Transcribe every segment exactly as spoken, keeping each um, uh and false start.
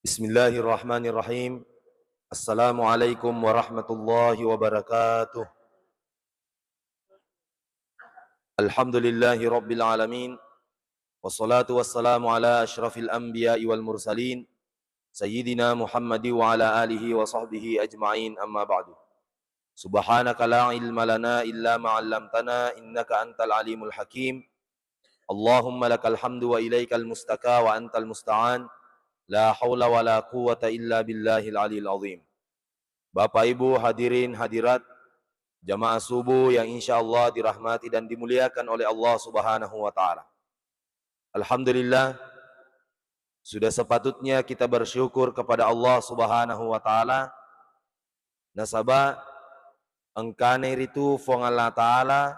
Bismillahirrahmanirrahim. Assalamualaikum warahmatullahi wabarakatuh. Alhamdulillahi rabbil alamin. Wassalatu wassalamu ala asyrafil anbiya'i wal mursalin, Sayyidina Muhammadi wa ala alihi wa sahbihi ajma'in, amma ba'du. Subhanaka la ilma lana illa ma 'allamtana innaka antal alimul hakim. Allahumma lakal hamdu wa ilaikal mustaka wa antal musta'an. La haula wa la quwwata illa billahil aliyil azim. Bapak Ibu hadirin hadirat, jamaah subuh yang insya Allah dirahmati dan dimuliakan oleh Allah Subhanahu wa Ta'ala. Alhamdulillah, sudah sepatutnya kita bersyukur kepada Allah Subhanahu wa Ta'ala, nasaba engkana ritu Fuang Allah Ta'ala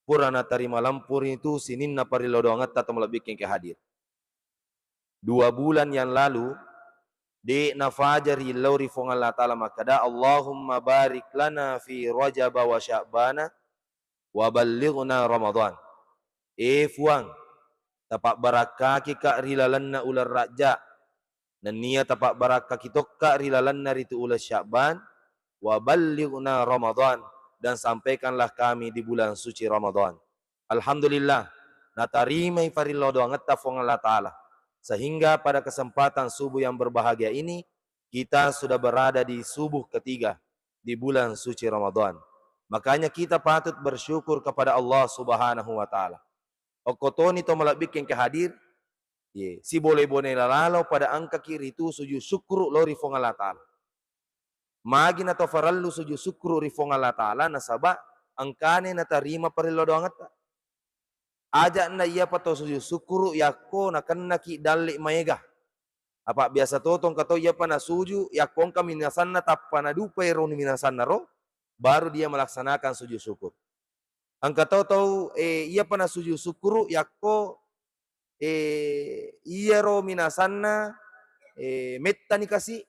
pura natarima lempu ritu sininna parillau doangetta to malebbikkeng ke hadir. Dua bulan yang lalu, de' nafajari lao ri Fuang Allah Ta'ala makkada, "Allahumma barik lana fi Rajaba wa Sya'bana wa ballighna Ramadan." Eh Fuang, tapabbarakkaki ka ri lalenna uleng Rajja, nennia tapabbarakkaki tokka ri lalenna ritu uleng Sya'ban, wa ballighna Ramadan, dan sampaikanlah kami di bulan suci Ramadan. Alhamdulillah, natarimai farillau doangetta Fuang Allah Ta'ala, sehingga pada kesempatan subuh yang berbahagia ini, kita sudah berada di subuh ketiga di bulan suci Ramadan. Makanya kita patut bersyukur kepada Allah Subhanahu wa Ta'ala. Okkotoni to malebbikkeng ke hadir, ye, sibole-bone lalao pada engkaki ritu sujud syukuru lao ri Fuang Allah Ta'ala. Magi na to farellu sujud syukuru ri Fuang Allah Ta'ala, nasaba engkana natarima parillau doangetta. Aja'na iyapa to sujud syukuru yakko nakennaki dalle maega. Apa biasa to tongka to iyapa nasuju yakko engka minasanna tappa nadupa ero minasanna ro, baru dia melaksanakan sujud syukur. Engka to tau, eh, iyapa nasuju syukuru yakko, eh, iyaro minasanna, eh, mettani kasi,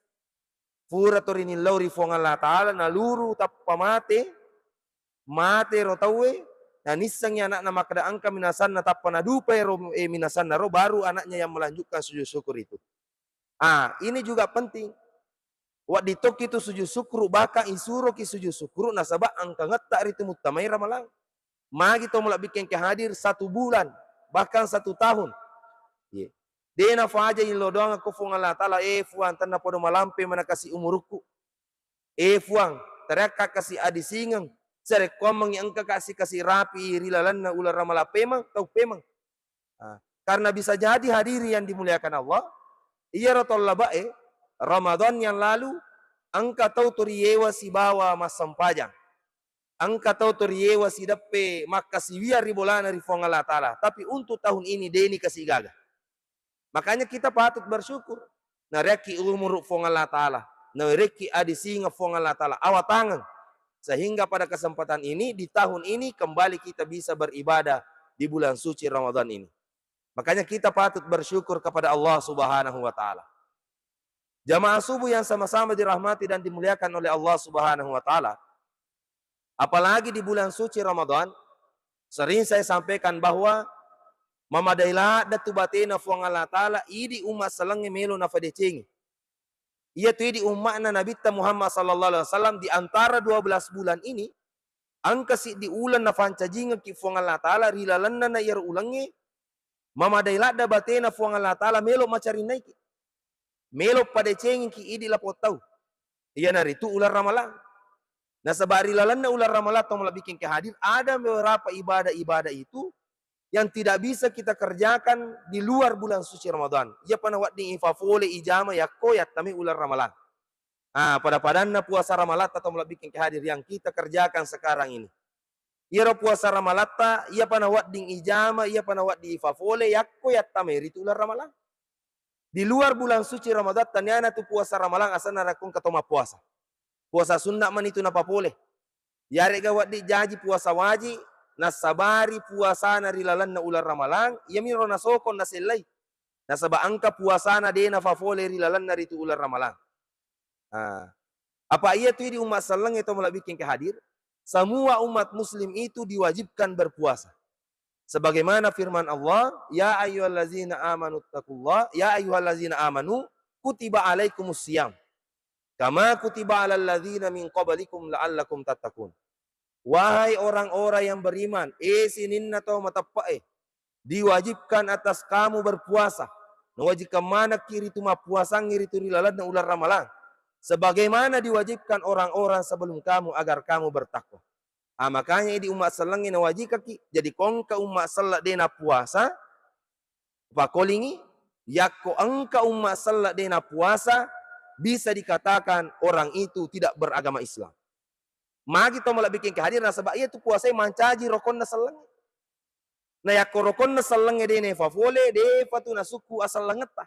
pura to rinillau ri Fuang Allah Ta'ala, naluru tappa mate, mate ro tauwe, nanissengngi anakna makkada engka minasanna tappa nadupa ero, eh, minasanna ro, baru anaknya yang melanjutkan sujud syukur itu. Ah, ini juga penting. Wedding tokki tu sujud syukur, bahkan isuroki sujud syukur nasaba engkangetta ritu muttamai Ramalang. Magi to malebbikkeng ke hadir satu bulan, bahkan satu tahun. Ye. De' nafaja illau doang ko Fuang Allah Ta'ala, eh Fuang, tenna podo malampe mana kasi umurukku. Eh Fuang, tereakka kasi adisingeng, sarekkoammengngi engka kasi-kasi rapi ri lalenna uleng Ramalang pemeng, tau pemeng. Ah, karena bisa jadi hadirin yang dimuliakan Allah, iyaro tau labe'e, Ramadan yang lalu, engka tau to riyewa sibawa massempajang. Engka tau to riyewa sideppe makkasiwiang ri bolana ri Fuang Allah Ta'ala. Tapi untuk tahun ini, de'ni kasi gaga. Makanya kita patut bersyukur. Narekki umuru Fuang Allah Ta'ala, narekki adisingeng Fuang Allah Ta'ala, awatangeng. Sehingga pada kesempatan ini, di tahun ini, kembali kita bisa beribadah di bulan suci Ramadan ini. Makanya kita patut bersyukur kepada Allah Subhanahu wa Ta'ala. Jamaah subuh yang sama-sama dirahmati dan dimuliakan oleh Allah Subhanahu wa Ta'ala, apalagi di bulan suci Ramadan, sering saya sampaikan bahwa mamadai ladde tu batena Fuang Allah Ta'ala, idi umma sellengnge melo nafadecengi. Iyatu idi umma'na Nabitta Muhammad sallallahu alaihi wasallam di antara dua belas bulan ini, engka siddi uleng nafancajingekki Fuang Allah Ta'ala ri lalenna na iyaro ulengnge, mamadai ladde batena Fuang Allah Ta'ala melo macarinnaiki. Melo padecengiki idi lapong tau. Iyanaritu uleng Ramalang. Nasaba ri lalenna uleng Ramalang to malebbikkeng ke hadir, ada beberapa ibadah-ibadah itu yang tidak bisa kita kerjakan di luar bulan suci Ramadan. Iyapa nawedding ifafole ijama yakko yattamai uleng Ramalang. Ah, pada-padanna puasa Ramalatta to malebbikkeng ke hadir yang kita kerjakan sekarang ini. Iyaro puasa Ramalatta, iyapa nawedding ijama, iyapa nawedding ifafole yakko yattamai ritu uleng Ramalang. Di luar bulan suci Ramadan, taniana tu puasa Ramalang asenna rekko engka to mappuasa. Puasa sunna mani tu napapole. Yarega wedding jaji puasa waji, nassabari puasana ri lalenna uleng Ramalang, iyamiro nasokong nasellai. Nasaba engka puasana de nafafole ri lalenna ritu uleng Ramalang. Ah. Apa iyatu idi umma sellengnge to malebbikkeng ke hadir, semua umat muslim itu diwajibkan berpuasa. Sebagaimana firman Allah, "Ya ayyuhallazina amanu taqullah, ya ayyuhallazina amanu, kutiba alaikumus siyam kama kutiba alal ladzina min qablikum la'allakum tattaqun. Wahai orang-orang yang beriman, eh sininna tau mateppe'e, diwajibkan atas kamu berpuasa. Nawajibkan manekki ritu mappuasangngi ritu ri lalenna uleng Ramalang, sebagaimana diwajibkan orang-orang sebelum kamu agar kamu bertakwa. Ah, makanya idi umma sellengnge nawajikaki. Jadi ko engka umma selle de nappuasa, pakolingi, yakko engka umma selle de nappuasa, bisa dikatakan orang itu tidak beragama Islam. Magi to malebbiking ke hadir, nasaba iya tu puasai mancaji rokonna sellengnge. Na yakko rokonna sellengnge de nefafole, defa tu nasukku asellengetta.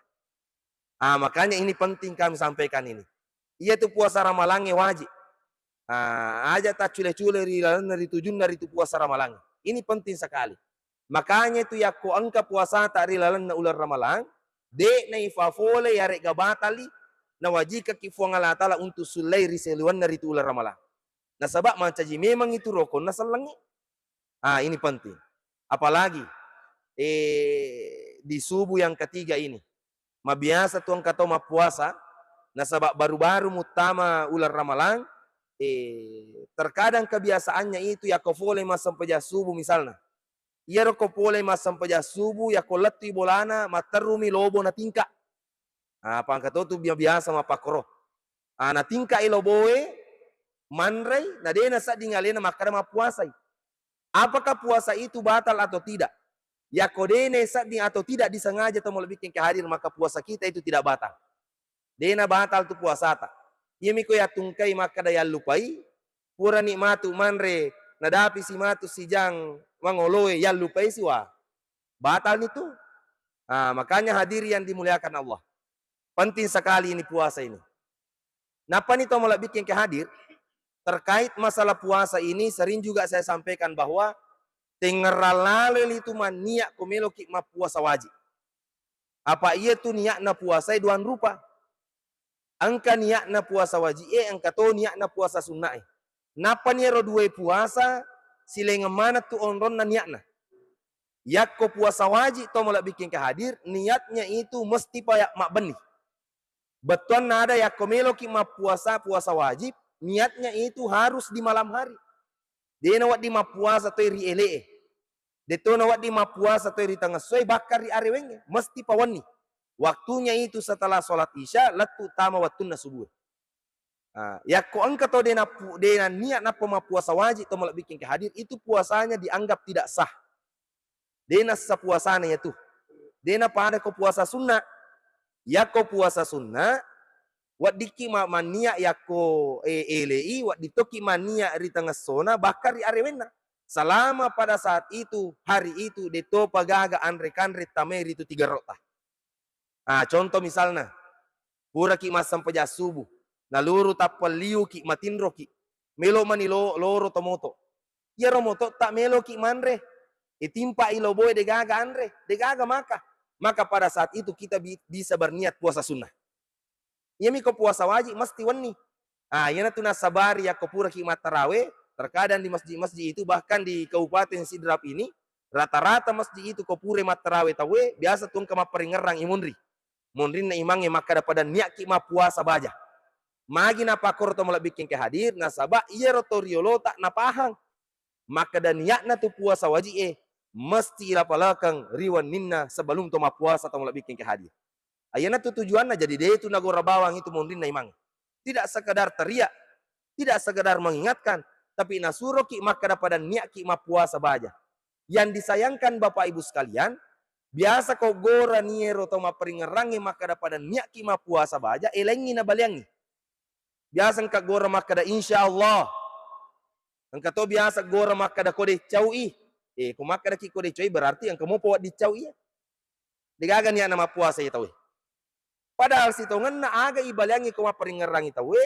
Ah, makanya ini penting kami sampaikan ini. Iya tu puasa Ramalangnge wajib. Ah, aja taccule-cule ri lalenna ri tujunna ritu puasa Ramalang. Ini penting sekali. Makanya itu yakko engka puasata ri lalenna uleng Ramalang, de naifafole yaregga batali, nawajikaki Fuang Allah Ta'ala untuk sullai ri saliwenna ritu uleng Ramalang. Nasaba mancaji memang itu rokonna sellengnge. Ah, ini penting. Apalagi, eh, di subuh yang ketiga ini. Mabiasa tu engka tau mappuasa, nasaba baru-baru muttama uleng Ramalang, eh, terkadang kebiasaannya itu yakko fole massempajang subuh misalna. Iyaro ko fole massempajang subuh, yakko lettui bolana, matterrumi lobo natingka. Ah, pangka to tu bia-, biasa mappakkoro. Ah, natingkai loboe, manrei, na de nasedding alena makkada mappuasai. Apakah puasa itu batal atau tidak? Yakko de nasedding atau tidak disengaja tau malebbiking ke hadir, maka puasa kita itu tidak batal. De nabatal tu puasata. Iyami ko yattungkai makkada yallupai, purani matu manre, nadapisi matu sijang mangoloe, yallupai siwa. Batal ni tu. Ah, makanya hadirin yang dimuliakan Allah. Penting sekali ini puasa ini. Nappa ni tau malebbiking ke hadir, terkait masalah puasa ini sering juga saya sampaikan bahwa tengngerang laleng itu manniat ko meloki mappuasa wajib. Apa iya tu niatna puasai duang rupa. Engka niatna puasa wajib e, engka to niatna puasa sunnah e. Nappa ni ero dua puasa silengeng maneng tu onronna niatna. Yakko puasa wajib to malebbiking ke hadir, niatnya itu mesti paya mabbenni. Bettuanna ada yakko meloki mappuasa puasa wajib, niatnya itu harus di malam hari. De nawedding mappuasa toi ri ele'e. De to nawedding mappuasa toi ri tangessoe, bahkan ri arewengnge, mesti pawenni. Waktunya itu setelah sholat isya, lettu tama wettunna subuh. Ah, yakko engka to de nappu-, de nanniat nappa mappuasa wajib to malebbiking ke hadir, itu puasanya dianggap tidak sah. De nassa puasana iyatu. De napada ko puasa sunna. Yakko puasa sunna, weddikki ma-, manniat yakko, e, ele'i, wedding tokki manniat ri tangessona, bahkan ri arewenna. Selama pada saat itu, hari itu, de topa gaga anre-kanre tamai ritu tiga rota. Ah, contoh misalna, puraki massempajang subuh, naluru tappelliuki, matinroki, melo mani lo-, loro to moto. Iyaro mototta meloki manre, itimpai loboe degaga anre, degaga maka. Maka pada saat itu kita bi-, bisa berniat puasa sunnah. Iyami ko puasa wajib mesti wenni. Ah, iyanatu nasabari yakko puraki mattarawe, terkadang di masjid-masjid itu, bahkan di Kabupaten Sidrap ini, rata-rata masjid itu ko pura mattarawe tauwe, biasa tu engka mapparingerrang imunri. Munrinna imangnge makkada pada niatki mappuasa baja. Magi napakkoro to malebbiking ke hadir, nasaba iyaro to riolota napahang. Makkada niatna tu puasa wajib e, mesti ilapalakeng ri wenninna sebelum to mappuasa to malebbiking ke hadir. Ayanatu tujuanna, jadi de tu nagora bawang itu munrinna imang. Tidak sekedar teriak, tidak sekedar mengingatkan, tapi nasuroki makkada pada niatki mappuasa baja. Yang disayangkan Bapak Ibu sekalian, biasa ko gora niero to mapparingerrangnge makkada pada niatki mappuasa baja, elengngi nabaliangngi. Biasa engka gora makkada, "Insya Allah." Engka to biasa gora makkada, "Ko decau i." Eh, ko makkadaki ko decau i, berarti engka mopa wedding cau iya. Degaga niatna mappuasa iya tauwe. Padahal sitongenna aga ibaliangngi ko mapparingerrangngi tauwe,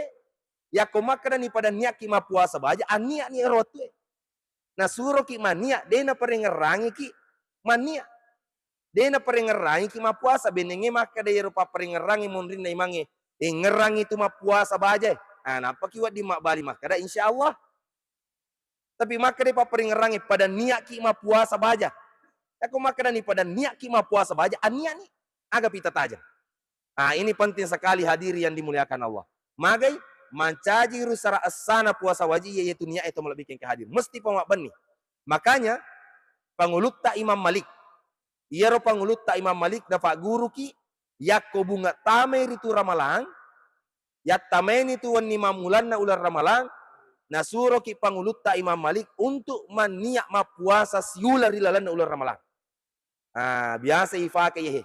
yakko makkadani pada niatki mappuasa baja, anniatni ero wettue. Nasuroki manniat, de naparingerrangiki manniat. De naparingerrangiki mappuasa, bennengnge makkada iyaro papparingerrangnge monrinna imangnge, "Ingerrangi tu mappuasa bajae." Ah, nappaki wedding mabbali makkada, "Insya Allah." Tapi makkada papparingerrangnge, "Pada niatki mappuasa baja." Yakko makkadani pada niatki mappuasa baja, anniatni. Aga pita tajeng. Nah, ini penting sekali, hadirin yang dimuliakan Allah. Magai mancaji rusara essana puasa wajib, iya, yaitu niat itu melebihi ke hadir. Mesti pemabbenni. Makanya pangulutta Imam Malik. Iyaro pangulutta Imam Malik, dapat guruki, yakko bunga tamai ritu Ramalang, yattamaini tu wenni mammulanna uleng Ramalang, nasuroki pangulutta Imam Malik untuk manniat mappuasa siuleng ri lalenna uleng Ramalang. Ah, biasa ifake iyehe.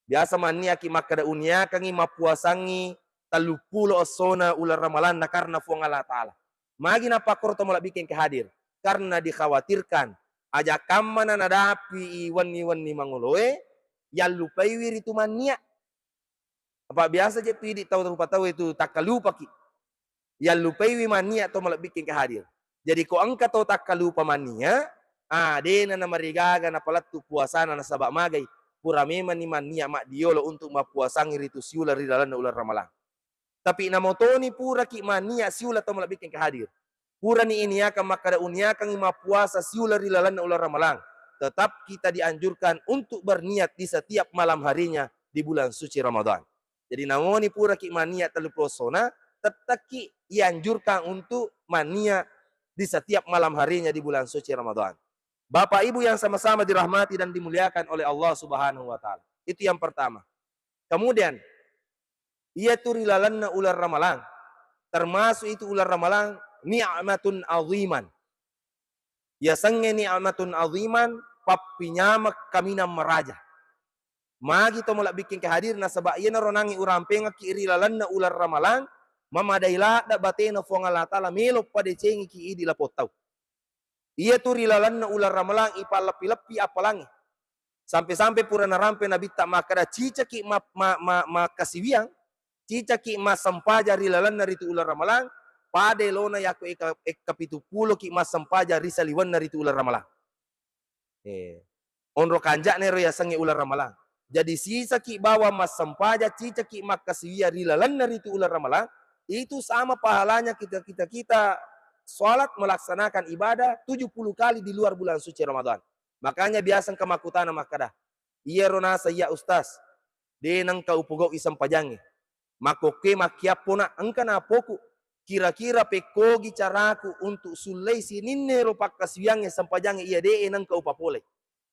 Biasa manniaki makkeda uniakangi mappuasangi telluppulo essona uleng Ramalang nakarena Fuang Allah Ta'ala. Magi napakkoro to malebbikke engka hadir? Karena dikhawatirkan aja kammana nadapi wenni-wenni mangoloe, yallupaiwi ritu manniat. Apa biasa je tu idi tau rupa tau itu takkalupaki. Yallupaiwi manniat to malebbikke engka hadir. Jadi ko engka to takkalupa manniat, ah, dena namarigaga napalettu puasana nasaba magai pura memanni manniat maddiolo untuk mappuasangi ritu siuleng ri lalenna uleng Ramalang. Tapi namotoni puraki manniat siuleng to malebbikke engka hadir. Purani iniakan makkeda uniakangi mappuasa siuleng ri lalenna uleng Ramalang, tetap kita dianjurkan untuk berniat di setiap malam harinya di bulan suci Ramadan. Jadi namoni puraki manniat telluppulo essona, tettakki ianjurkan untuk manniat di setiap malam harinya di bulan suci Ramadan. Bapak Ibu yang sama-sama dirahmati dan dimuliakan oleh Allah Subhanahu wa Ta'ala. Itu yang pertama. Kemudian, iya tu ri lalenna uleng Ramalang, termasuk itu uleng Ramalang, ni'matun aziman. Yasengnge ni'matun aziman, pappinyameng kaminang maraja. Magi to malebbikke engka hadir, nasaba iyanaro nangi urampengekki ri lalenna uleng Ramalang, mamadai ladde batena Fuang Allah Ta'ala melo padecengiki idi lapong tau. Iya tu ri lalenna uleng Ramalang ipalleppi-leppi appalangnge. Sampe-sampe pura narampe Nabitta makkeda, cicaki ma-, ma-, ma-, makkasiwiang, cicaki massempajang ri lalenna ritu uleng Ramalang, pada elona yakko eka-, ekka pitu puloki massempajang ri saliwenna ritu uleng Ramalang. Eh, onro kanja'na ero yasengnge uleng Ramalang. Jadi sisaki bawang massempajang, cicaki makkasiwiang ri lalenna ritu uleng Ramalang, itu sama pahalanya kita, kita, kita salat melaksanakan ibadah tujuh puluh kali di luar bulan suci Ramadan. Makanya biasa engka makkutana makkeda, iyaro naseng iya Ustaz, de nengka upogau'i sempajangnge. Makkokke makkiappo na engka napoku, kira-kira pekkogi caraku untuk sullei sininna ero pakkasiwiangnge sempajangnge iya de'e nengka upapole.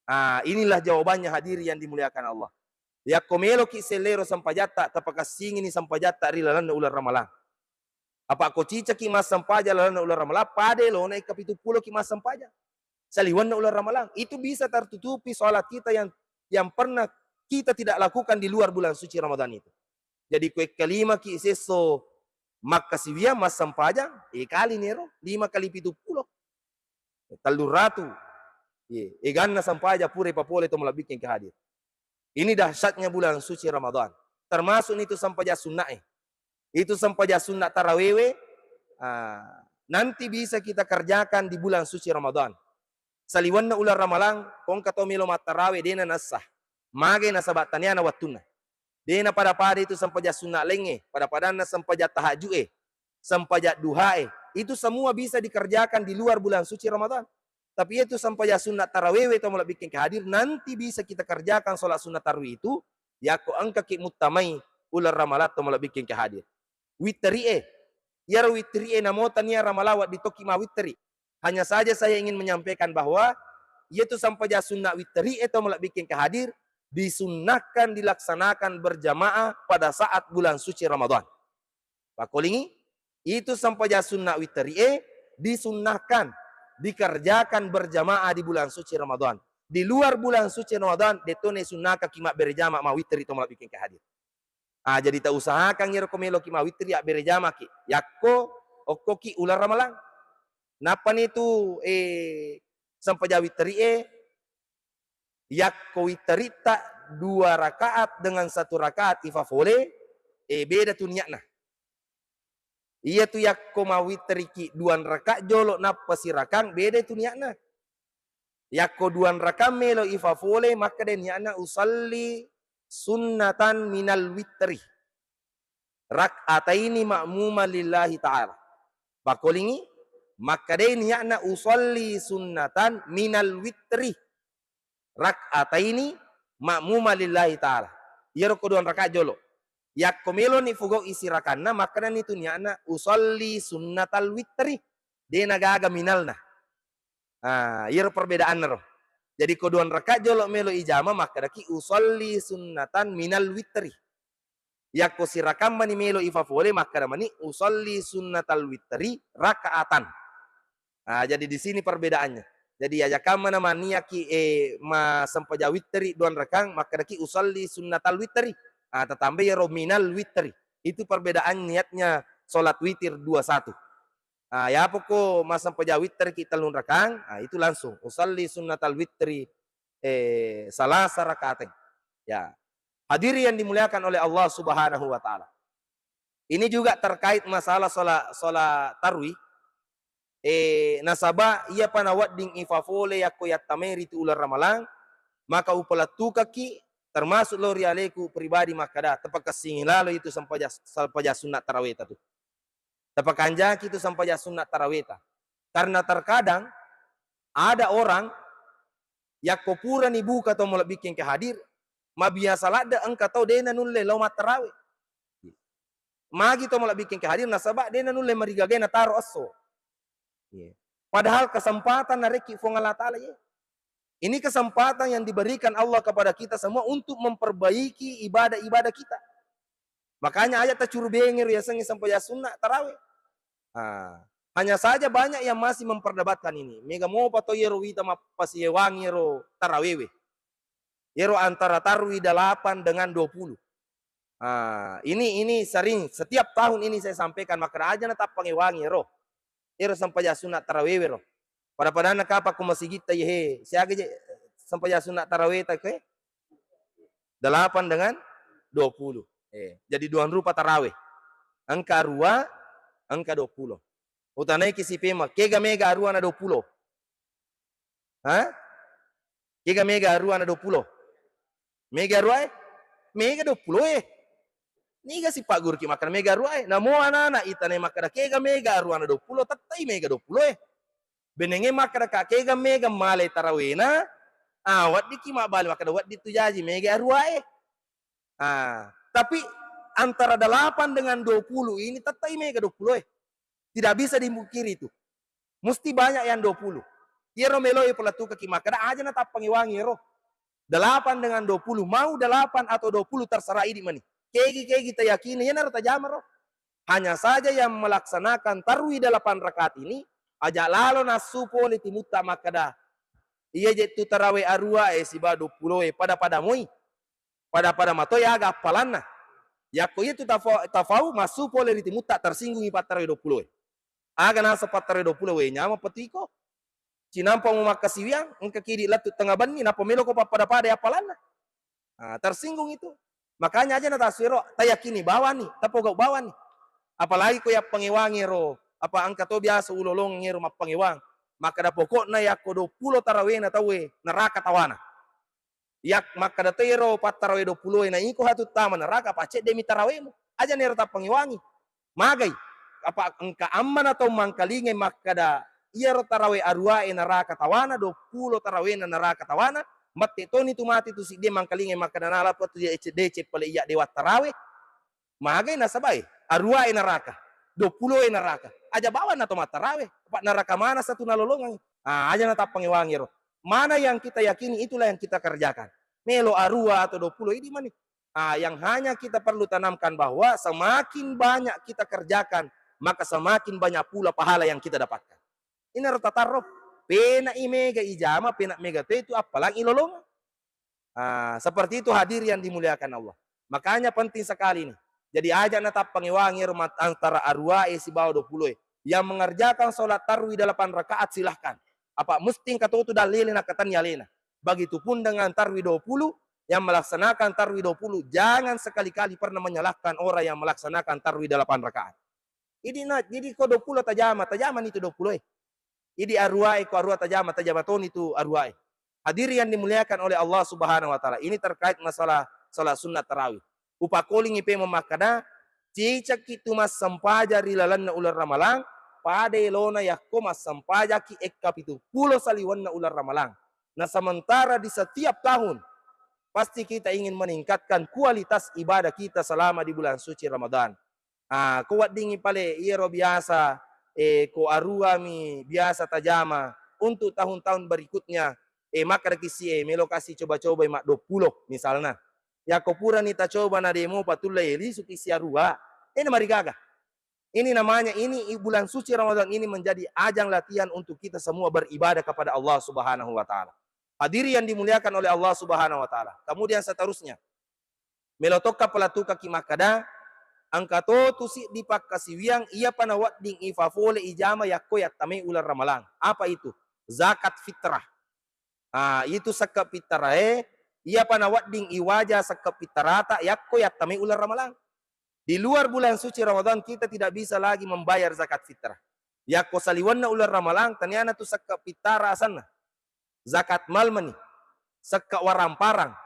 Ah, inilah jawabannya hadirin yang dimuliakan Allah. Yakko meloki sellero sempajatta, tapakassingini sempajatta ri lalenna uleng Ramalang. Apa ko cicaki massempajang lalenna uleng Ramalang, pada elona ekka pitu puloki massempajang saliwenna uleng Ramalang. Itu bisa tertutupi salat kita yang, yang pernah kita tidak lakukan di luar bulan suci Ramadan itu. Jadi ko ekka limaki sesso makkasiwiang massempajang, eh, kali nero, lima kali pitu pulo. Telluratu. Ye, eganna sempajang pura ipapole to malebbikke engka hadir. Ini dahsyatnya bulan suci Ramadan. Termasuk itu sempajang sunnah, eh. Itu sempajang sunnah tarawewe, ah, nanti bisa kita kerjakan di bulan suci Ramadan. Saliwenna uleng Ramalang, ko engka to melo mattarawe, dena naessah. Magai nasaba taniana wettunna. Dena pada-pada itu sempajang sunnah laingnge, pada-padanna sempajang tahajju'e, sempajang duhae. Itu semua bisa dikerjakan di luar bulan suci Ramadan. Tapi itu sempajang sunnah tarawewe to malebbikke engka hadir, nanti bisa kita kerjakan salat sunnah tarawih itu, yakko engkaki muttamai uleng Ramalang to malebbikke engka hadir. Witteri'e, iyaro witteri'e namo tania Ramalang wedding tokki mawitteri. Hanya saja saya ingin menyampaikan bahwa iyatu sempajang sunnah witteri'e to malebbikke engka hadir disunnahkan dilaksanakan berjamaah pada saat bulan suci Ramadan. Pakolingi, itu sempajang sunnah witteri'e disunnahkan dikerjakan berjamaah di bulan suci Ramadan. Di luar bulan suci Ramadan, detto ne sunnahkan ki mabbere jama mawitteri to malebbikke engka hadir. Ah, jadi ta usahakan iyaro ko meloki mawitteri abbere jamaki. Yakko okkoki uleng Ramalang. Nappani tu, eh, sempajang witteri'e, yakko witteritta dua rakaat dengan satu rakaat ifafole, eh, beda tu niatna. Iyatu yakko mawitteriki duang rakaat jolo nappa sirakang, beda tu niatna. Yakko duang rakaat melo ifafole, makkeda niatna usalli sunnatan minal witri rak'ataini ma'muman lillahi ta'ala. Pakolingi, makkedai niatna usalli sunnatan minal witri rak'ataini ma'muman lillahi ta'ala. Iyaro ko duang rakaat jolo. Yakko meloni fugau isirakanna, makkedani tu niatna usalli sunnatal witri. De nagaga minalna. Ah, iyaro perbedaanna ro. Jadi ko duang rakaat jolo melo ijama, makkedaki usalli sunnatan minal witri. Yakko sirakang mani melo ifafole, makkeda mani usalli sunnatal witri rakaatan. Ah, jadi di sini perbedaannya. Jadi ajakang mana maniaki, eh, ma sempajang witri duang rakang, makkedaki usalli sunnatal witri. Ah, tatambai iyaro minal witri. Itu perbedaan niatnya salat witir dua satu. Ah, yapoko massempajang witterki tellung rakang, ah, itu langsung usalli sunnatal witri, eh, salasa rakaatain. Ya. Hadirin yang dimuliakan oleh Allah Subhanahu wa Ta'ala. Ini juga terkait masalah sholat, sholat tarwih. Eh, nasaba iyapa nawedding ifafole yakko yattamai ritu uleng Ramalang, maka upalettukaki termasuk lao ri aleku pribadi makkeda, tapakessingi lalo itu sempajang, sempajang sunna taraweta tu. Tapakanjaki tu sempajang sunna taraweta. Karena terkadang ada orang yakko purani buka tau malebbikkeng ke hadir, mabiasa ladde engka tau de nanulle lao mattarawe. Magi tau malebbikkeng ke hadir nasaba de nanulle marigagai nataro esso. Iya. Padahal kesempatan narekki Fuang Allah Ta'ala, ya. Ini kesempatan yang diberikan Allah kepada kita semua untuk memperbaiki ibadah-ibadah kita. Makanya aja tacurubengero yasengnge sempajang sunna tarawih. Ah, hanya saja banyak yang masih memperdebatkan ini. Mega mopa to yero wita mappasiewang yero tarawewe. Yero antara tarwi delapan dengan dua puluh. Ah, ini, ini sering, setiap tahun ini saya sampaikan, makkeda aja natappangewangi ro. Ero sempajang sunna tarawewe ro. Pada-padanna kapang ko masigitta, yehe, siaga je sempajang sunna taraweta ke? Delapan dengan dua puluh. Eh, jadi duang rupa tarawe. Engka arua, engka dua puluh. Utanaiki sipema, kega mega arua na dua puluh? Ha? Kega mega arua na dua puluh? Mega arua e? Mega dua puluh e. Niga sipagguruki makkeda mega arua e? Namo anak-anak itane makkeda kega mega arua na dua puluh, tettai mega dua puluh e. Benenge makkeda ka kega mega male tarawena, ah, weddiki mabbali makkeda wedding tu jaji mega arua e. Ah, tapi antara delapan dengan dua puluh ini tettai mega dua puluh e. Tidak bisa dimungkiri itu. Musti banyak yang dua puluh. Iyaro meloi paletukaki makkeda aja natappangewangi ro. Delapan dengan dua puluh, mau delapan atau dua puluh terserah idi mani. Kegi-kegi tayakini, iyanaro tajama ro. Hanya saja yang melaksanakan tarwi delapan rakaat ini, aja lalo nassu pole timutta makkeda, iya je tu tarawe arua e siba dua puluh e pada-pada moi. Pada-pada matoi aga appalanna. Yakko iya tu tafa-, tafau massu pole ri timutta, tersinggungi pattarawe dua puluh e. Aga naseng pattarawe dua puluh e, nyameng petuiko. Cinampa mu makkasiwiang, engka kidi lettu tengnga benni, nappa meloko pappada-pada appalanna. Ah, tersinggung itu. Makanya aja natassuero, tayakini bawani, tapogau bawani. Apalagi ko yappangewangi ro, apa engka to biasa ulolongeng ero mappangewang. Makkeda pokokna yakko dua puluh tarawena tauwe, neraka tawana. Yak makkeda to ero pattarawe dua puluh e na iko hatu tama neraka, apa cedde mi tarawemu. Aja nero tappangewangi. Magai? Apa engka ammana tau mangkalingai makkeda iyaro tarawe arua e neraka tawana, dua puluh tarawena neraka tawana, mette toni tu mati tu siddi mangkalingai makkeda nala pa tu deceng-deceng pale iya dewa tarawe. Magai nasaba e? Arua e neraka, dua puluh e neraka. Aja bawanna to mattarawe, apa neraka mana satu nalolongang. Ah, aja natappangewangi ro. Mana yang kita yakini, itulah yang kita kerjakan. Melo arua atau dua puluh, idi mani. Ah, yang hanya kita perlu tanamkan bahwa semakin banyak kita kerjakan, maka semakin banyak pula pahala yang kita dapatkan. Inaro tatarro, pena'i mega ijama, pena mega tetu, appalang ilolongang. Ah, seperti itu hadir yang dimuliakan Allah. Makanya penting sekali ini. Jadi aja natappangewangi ro mat-, antara arua e sibawa dua puluh e. Yang mengerjakan sholat tarwi delapan rakaat silahkan. Apa mesti engka to tu dalile nakatani alena. Begitupun dengan tarwi dua puluh, yang melaksanakan tarwi dua puluh, jangan sekali-kali pernah menyalahkan orang yang melaksanakan tarwi delapan rakaat. Idi na, jadi ko dua puluh tajama, tajama ni tu dua puluh e. Idi arua e ko arua tajama, tajama toni tu arua e. Hadirin yang dimuliakan oleh Allah Subhanahu wa Ta'ala, ini terkait masalah salat sunnah tarawih. Upakolingi pemo makkada, cicakki tu massempajang ri lalenna uleng Ramalang, pada elona yakko massempajakki ekka pitu pulo saliwenna uleng Ramalang. Nah, sementara di setiap tahun, pasti kita ingin meningkatkan kualitas ibadah kita selama di bulan suci Ramadan. Ah, ko weddingngi pale iyaro biasa, eh, ko aruami biasa tajama untuk tahun-tahun berikutnya, eh, makkadaki si, eh, melo kasi coba-cobai maddua puluh misalna. Yakko purani tacoba na demo patulla, eh, lisuki si arua, eh, namarigaga. Ini namanya, ini i-, bulan suci Ramadan ini menjadi ajang latihan untuk kita semua beribadah kepada Allah Subhanahu wa Ta'ala. Hadirin yang dimuliakan oleh Allah Subhanahu wa Ta'ala. Kemudian seterusnya, melo tokka palatukaki makkada, engka to tu siddi pakkasiwiang iyapa nawedding ifafole ijama yakko yattamai uleng Ramalang. Apa itu? Zakat fitrah. Ah, itu sekke pittarae, iyapa nawedding iwaja sekke pittarata yakko yattamai uleng Ramalang. Di luar bulan suci Ramadan, kita tidak bisa lagi membayar zakat fitrah. Yakko saliwenna uleng Ramalang, taniana tu sekke pittara asenna. Zakat mal mani, sekke waramparang.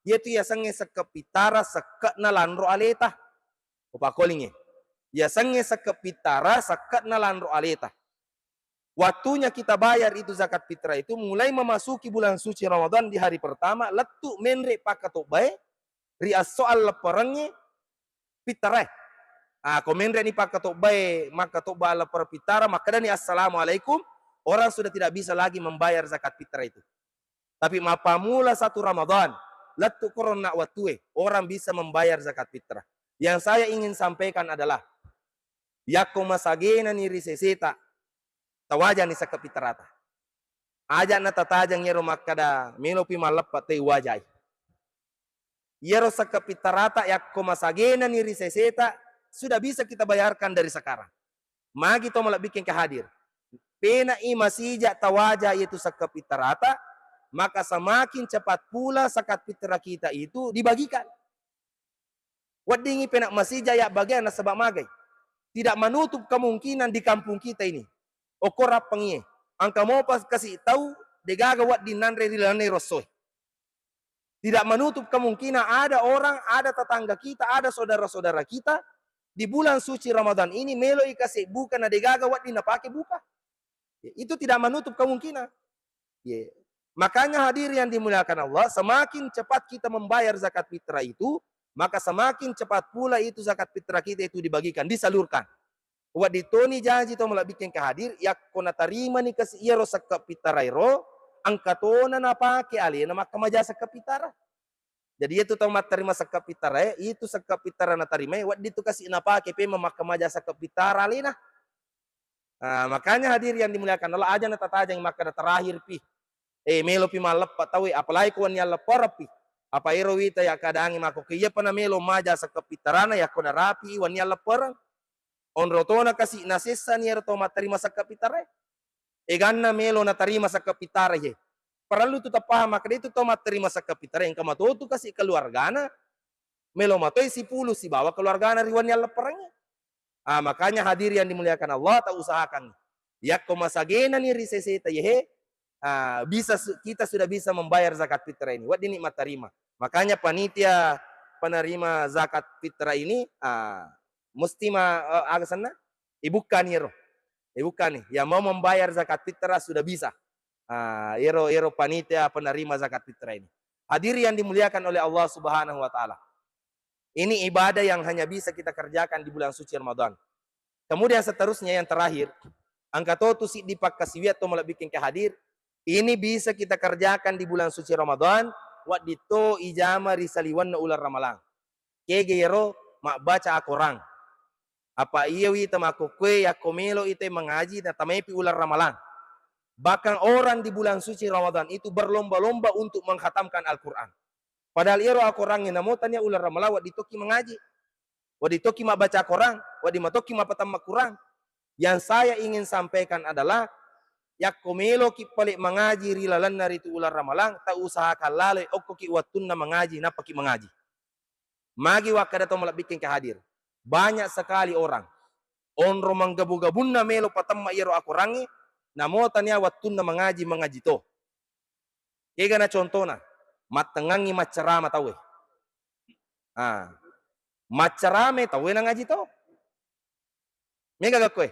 Iyatu yasengnge sekke pittara, sekke'na lanro aleta. Upakolingnge. Yasengnge sekke pittara, sekke'na lanro aleta. Waktunya kita bayar itu zakat fitrah itu mulai memasuki bulan suci Ramadan di hari pertama, lettu menre pakkatobbae ri esso allepperengnge pittarae. Ah, ko menreni pakkatobbae, makkatobba alleppereng pittara, makkedani, "Assalamualaikum," orang sudah tidak bisa lagi membayar zakat fitrah itu. Tapi mappammula satu Ramadan, lettu koronna wattue, orang bisa membayar zakat fitrah. Yang saya ingin sampaikan adalah, yakko masagenani ri seseta, tawajani sekke pittarata. Aja' natatajeng iyaro makkada, "Melopi malleppa toi wajai." Iyaro sekke pittarata yakko masagenani ri seseta, sudah bisa kita bayarkan dari sekarang. Magi to malebbikkeng ke hadir. Pena'i masija tawaja iyatu sekke pittarata, maka semakin cepat pula zakat fitrah kita itu dibagikan. Weddingngi pena masija yabbagiang nasaba magai. Tidak menutup kemungkinan di kampung kita ini. Okko rappengie. Engka mopa kasi tau degaga wedding nanre ri lalenna rossoe. Tidak menutup kemungkinan ada orang, ada tetangga kita, ada saudara-saudara kita di bulan suci Ramadan ini meloi kasi buka na degaga wedding napake buka. Ya, itu tidak menutup kemungkinan. Ya. Makanya hadirin yang dimuliakan Allah, semakin cepat kita membayar zakat fitrah itu, maka semakin cepat pula itu zakat fitrah kita itu dibagikan, disalurkan. Wedding toni jaji to malebbikkeng ke hadir, yakko natarimani kasi iyaro sekke pittaraero, engka tona napake alena makkamaja sekke pittara. Jadi iyatu tau mattarima sekke pittarae, itu sekke pittara natarimae, wedding tu kasi napake pemeng makkamaja sekke pittara alena. Ah, makanya hadirin yang dimuliakan Allah, aja' natatajeng makkada terakhir pi. Eh, melopi malleppa tauwe, apalagi ko wenni alleppereng pi. Apa ero wita yakkadangi makko ke iyapa namelo maja sekke pittarana yakko narapi wenni alleppereng. Onro tona kasi nasessani ero to mattarima sekke pittarae. Eganna melo natarima sekke pittara ye. Parellu tu tapaham makkeda itu to mattarima sekke pittarae engka matotu kasi keluargana, melo matoi sipulung sibawa keluargana ri wenni allepperengnge. Ah, makanya hadirin yang dimuliakan Allah, ta usahakan. Yakko masagenani ri seseta yehe, ah, bisa su-, kita sudah bisa membayar zakat fitrah ini. Weddinni mattarima. Makanya panitia penerima zakat fitrah ini, ah, mesti ma-, eh, aga senna? Ibukkani ero. Ibukkani. Yang mau membayar zakat fitrah sudah bisa. Ah, ero, ero panitia penerima zakat fitrah ini. Hadirin yang dimuliakan oleh Allah Subhanahu wa Ta'ala. Ini ibadah yang hanya bisa kita kerjakan di bulan suci Ramadan. Kemudian seterusnya yang terakhir, engka to tu siddi pakkasiwiang to malebbikkeng ke hadir. Ini bisa kita kerjakan di bulan suci Ramadan, wedding to ijama ri saliwenna uleng Ramalang. Kega iyaro mabbaca Akorang. Apa iya wita makkokkoe yakko melo ite mangaji natamaipi uleng Ramalang. Bahkan orang di bulan suci Ramadan itu berlomba-lomba untuk menghatamkan Al-Quran. Padahal iyaro Akorangnge namo tania uleng Ramalang wedding tokki mangaji. Wedding tokki mabbaca Akorang, wedding matokki mapatamma Kurang. Yang saya ingin sampaikan adalah, yakko meloki pale mangaji ri lalenna ritu uleng Ramalang, ta usahakan laloi okkoki wettunna mangaji, nappaki mangaji. Magi wakkada to malebbikkeng ke hadir. Banyak sekali orang onro manggabu-gabunna melo patemma iyaro Akorangnge, namo tania wettunna mangaji, mangaji to. Kegana contona, mattengngangngi maccarama tauwe. Ah. Maccarama tauwe nangaji to. Mega gakkoe?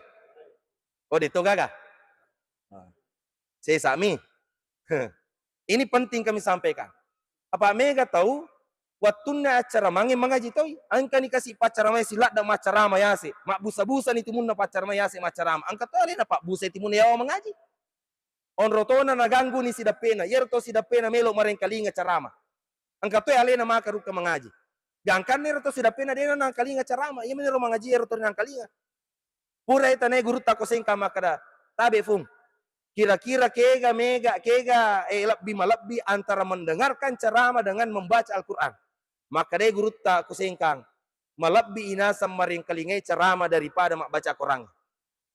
Oh, de to gaga. Ah. Sesami. Ini penting kami sampaikan. Apa mega tau wettunna accaramangnge mangaji toi. Engkani kasi paccaramai siladda maccarama yase, mabbusa-busani timunna paccaramai yase maccarama. Engka to alena pabbusa timunna yawa mangaji. Onro tona nagangguni sidappena, iyaro to sidappena melo marengkalinga carama. Engka to alena maka rukka mangaji. Gangkanna ero to sidappena dena nangkalinga carama, iya meniro mangaji ero to nangkalinga. Purai tanae gurutta ko sengkang makkeda, "Tabe, Fung. Kira-kira kega mega, kega, eh, lebbi malebbi antara mendengarkan ceramah dengan membaca Al-Quran?" Makkedai gurutta ko sengkang, "Malebbi inasang marengkalingai ceramah daripada mabbaca Quran."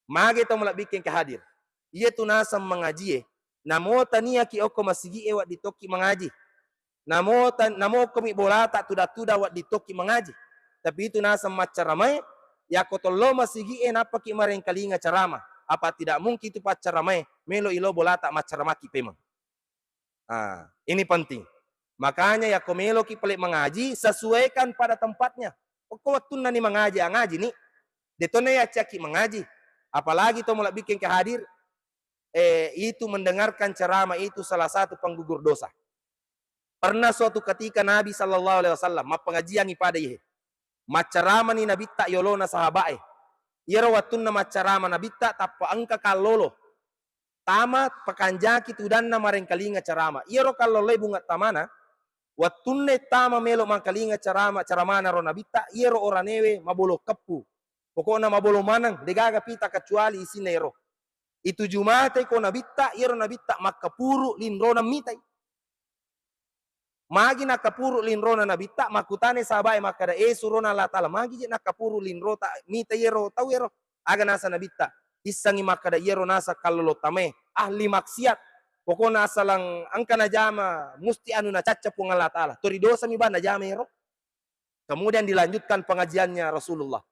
Mage tau malebbikke engka hadir. Iya tu naseng mangajie, namo taniaki okko masigi'e wedding tokki mangaji. Namo ta-, namo okkomi bolata tuda-tuda wedding tokki mangaji. Tapi itu naseng maccaramae, yakko tollo masigi'e nappaki marengkalinga carama. Apa tidak mungkin itu paccaramae, melo ilo bolata maccaramaki pemeng. Ah, ini penting. Makanya yakko meloki pale mangaji, sesuaikan pada tempatnya. Okko wettunnani mangaji, angaji ni. Detona yacciaki mangaji. Apalagi to malebbikke engka hadir, eh, itu mendengarkan ceramah itu salah satu penggugur dosa. Pernah suatu ketika Nabi sallallahu alaihi wasallam mappangajiangi pada ihe. Maccaramani Nabitta yolona sahaba'e. Iyaro wettunna maccarama Nabitta tappa engka kallolo. Tama pakanjaki tudanna marengkalinga carama. Iyaro kalloloe bunga tamana, wettunna tama melo mangkalinga carama, caramana ro Nabitta, iyaro oranewe mabolo keppu. Pokokna mabolo maneng, degaga pita kecuali isinna ero. Ituju matei ko Nabitta, iyaro Nabitta makkapuru linrona mitai. Magi nakkapuru linrona Nabitta, makkutanai sahabae makkeda, "Eh, surona Allah Ta'ala, magi je nakkapuru linrota mita iyaro tau ero?" Aga nasa Nabitta, issengi makkeda, "Iyaro nasa kallolo tamae, ahli maksiat. Pokokna asalang engka najama, musti anu nacacca Puang Allah Ta'ala. Tori dosami ba najama ero." Kemudian dilanjutkan pengajiannya Rasulullah.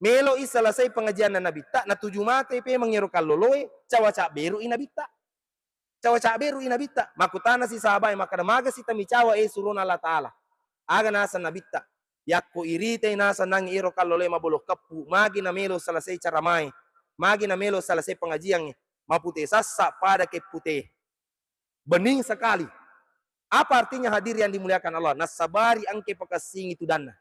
Meloi selesai pengajianna Nabitta, natuju matai pemeng ero kalloloe, cawa cabberui Nabitta. Cawa cabberui Nabitta. Makkutanasi sahabae makkeda, "Magasi tamicawa, eh, surona Allah Ta'ala?" Aga nasa Nabitta, "Yakko iritai nasa nangi ero kalloloe mabolo keppu, magi namelo selesai caramae, magi namelo selesai pengajiangnge, mapute sassa pada keppute." Bening sekali. Apa artinya, hadirin yang dimuliakan Allah? Nassabari engke pakessingi tudanna.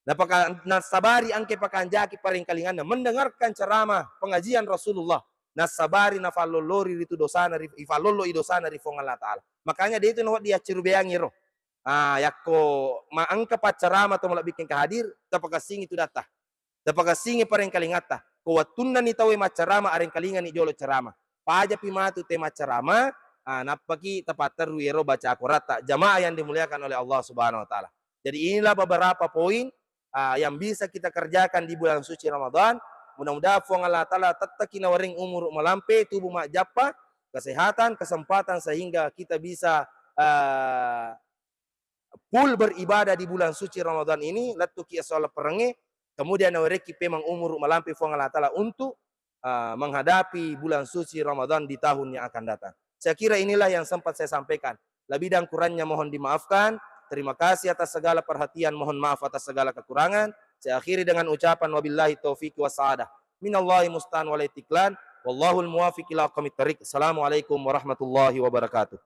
Napaka-, nassabari engke pakanjaki parengkalinganna, mendengarkan ceramah pengajian Rasulullah. Nassabari nafallollori ritu dosana ri, ifallolloi dosana ri Fuang Allah Ta'ala. Makanya de itu nawedding yaccirubeangi ro. Ah, yakko ma-, engka paccarama to malebbikke engka hadir, tapakessingi tudatta. Tapakessingi parengkalingatta. Ko wettunnani tauwe maccarama, arengkalingani jolo carama. Pajapi matu te maccarama, ah, nappaki tapatterru ero baca akoratta. Jamaah yang dimuliakan oleh Allah Subhanahu wa Ta'ala. Jadi, inilah beberapa poin, ah, yang bisa kita kerjakan di bulan suci Ramadan. Mudah-mudahan Fuang Allah Ta'ala tettaki nawaring umuru malampe, tubuh majjappa, kesehatan, kesempatan, sehingga kita bisa, ah, full beribadah di bulan suci Ramadan ini, lettuki esso lapparengnge, kemudian nawerekki pemeng umuru malampe Fuang Allah Ta'ala untuk, ah, menghadapi bulan suci Ramadan di tahun yang akan datang. Saya kira inilah yang sempat saya sampaikan. Lebih dan kurangnya mohon dimaafkan. Terima kasih atas segala perhatian, mohon maaf atas segala kekurangan. Saya akhiri dengan ucapan wabillahi taufiq wassa'adah. Minallahi musta'an wal i'tiklan. Wallahul muwaffiq ila aqwamit thariq. Assalamualaikum warahmatullahi wabarakatuh.